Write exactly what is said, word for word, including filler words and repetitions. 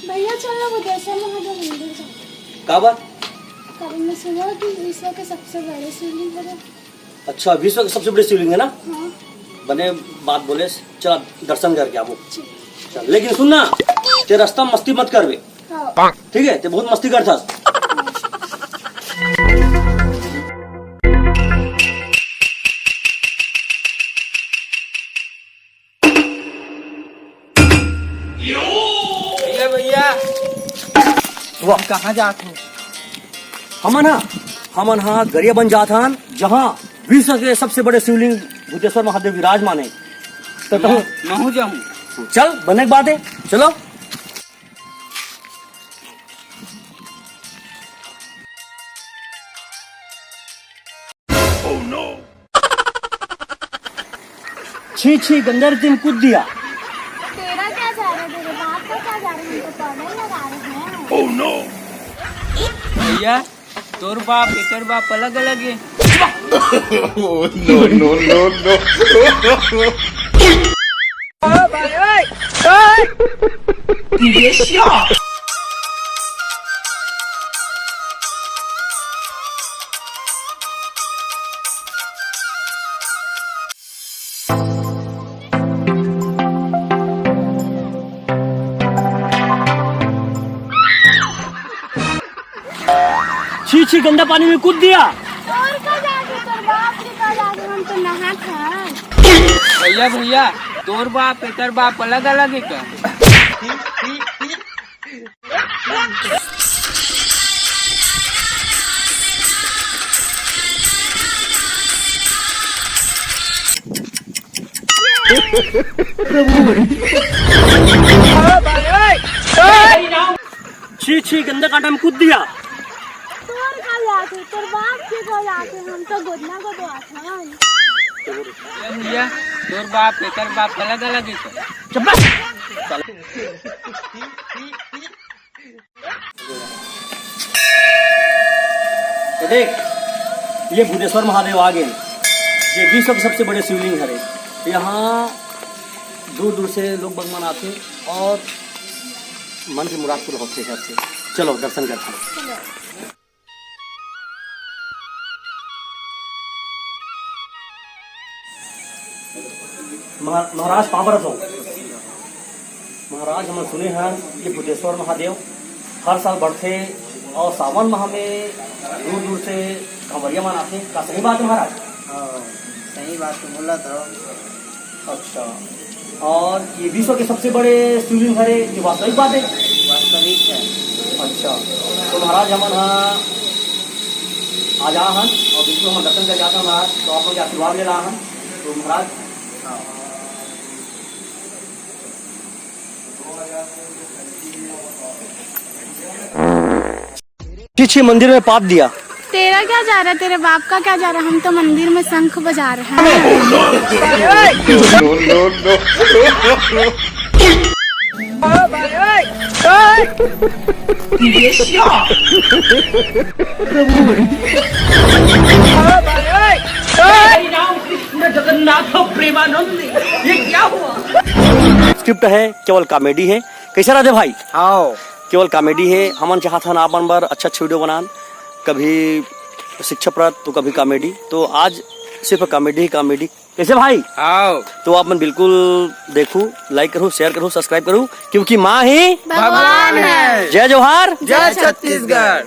भैया, चल ना, भुवनेश्वर महादेव मंदिर जाओ। का बात? कारण मैं सुना कि विश्व के सबसे बड़े शिवलिंग है। अच्छा, विश्व के सबसे बड़े शिवलिंग है ना? हाँ। बने बात बोले, चल दर्शन करके आबो। चल, लेकिन सुन ना, ते रास्ता में मस्ती मत करबे। हाँ। ठीक है, ते बहुत मस्ती करथस। भैया, भैया, तू अब कहाँ जात हो? हमन हा, हमन हा गरियाबंद जात हन, जहाँ विश्व के सबसे बड़े शिवलिंग भूतेश्वर महादेव विराजमान है। तो तू महू जाऊँ। चल, बने के बात है, चलो। छी छी, गंदा रीति में कूद दिया। तेरा क्या जा रहा है, तेरे बाप का क्या जा रहा है, हम तो पागल लगा रहे हैं। भैया, तोर बाप एकर बाप अलग अलग है। No, no, no, no। छी छी, गंदा पानी में कूद दिया। और का जाके तोर बाप के का जाके, हम तो नहात हन। भैया, भैया, तोर बाप एकर बाप अलग अलग है का? छी छी, गंदा कांटा में कूद दिया। तोर का जाके, तोर बाप के का जाके, हम तो गोदना गोदवात हन। ए भैया, तोर बाप एकर बाप अलग अलग है का? चुप रह। तो देख, ये भूतेश्वर महादेव आ गए, ये विश्व के सबसे बड़े शिवलिंग हरे। यहाँ दूर दूर से लोग भगवान आते और मन की मुराद पूरा होते हैं। चलो दर्शन करते हैं। महा-, महाराज पाँव परत हो। महाराज, हमन सुने हन कि भूतेश्वर महादेव हर साल बढ़थे और सावन माह में दूर दूर से कांवरिया मन आथे। का सही बात है महाराज? हाँ, सही बात तो बोला था। अच्छा, और ये विश्व के सबसे बड़े शिवलिंग हरे, ये वास्तविक बात है? वास्तविक है। अच्छा, तो महाराज, हमन हा आ जा हन और बिल्कुल हम दर्शन कर जाता महाराज, तो आप लोग के आशीर्वाद ले रहा हन। तो महाराज, हाँ। छी छी, मंदिर में पाप दिया। तेरा क्या जा रहा है, तेरे बाप का क्या जा रहा है, हम तो मंदिर में शंख बजा रहे हैं। No, no, no। Jagannath Premanand, ये क्या हुआ? स्क्रिप्ट है, केवल कॉमेडी है। कैसे राधे भाई? आओ। केवल कॉमेडी है। हमन चाहत हन आप मन बर अच्छा अच्छा वीडियो बनान, कभी शिक्षाप्रद तो कभी कॉमेडी। तो आज सिर्फ कॉमेडी ही कॉमेडी। कैसे भाई? आओ। तो आप मन बिल्कुल देखू, लाइक करू, शेयर करू, सब्सक्राइब करू, क्योंकि माँ ही भगवान है। जय जोहार। जय छत्तीसगढ़।